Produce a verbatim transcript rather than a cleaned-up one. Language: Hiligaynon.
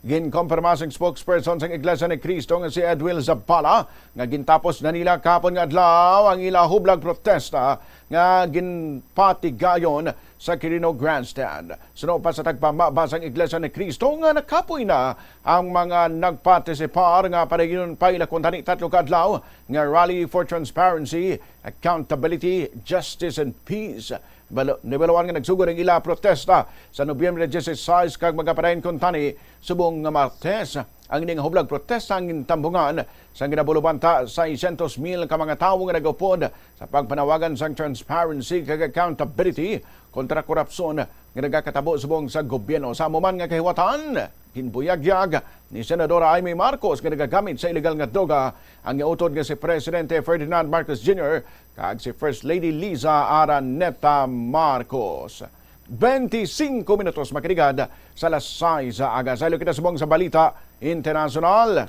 Ginkompirma sang spokesperson sang Iglesia ni Cristo nga si Edwil Zabala nga gintapos na nila kahapon nga adlaw ang ila hublag protesta nga ginpatigayon sa Quirino Grandstand. Suno pa sa tagpamaba sang Iglesia ni Cristo nga nakapoy na ang mga nagpartisipar nga padayon pa ila kuntani tatlo ka adlaw nga Rally for Transparency, Accountability, Justice and Peace. Balo-, nibaluan nga nagsugod ang ila protesta sa Nobyembre dieciséis kag magapadayon kuntani subong nga Martes. Ang ining hublag protesta ang gintambungan sa ginabulo banta seiscientos mil ka mga tawo nga nagaupod sa pagpanawagan sang transparency kag accountability kontra korupsyon nga nagakatabo subong sa gobyerno. Sa amo man nga kahiwatan, ginbuyagyag ni Senadora Imee Marcos nga nagagamit sa illegal nga droga ang iya utod nga si Presidente Ferdinand Marcos Junior kag si First Lady Liza Araneta Marcos. Twenty-cinco minutos makiligad sa alas sais sa aga. Saylo kita subong sa balita internasyonal.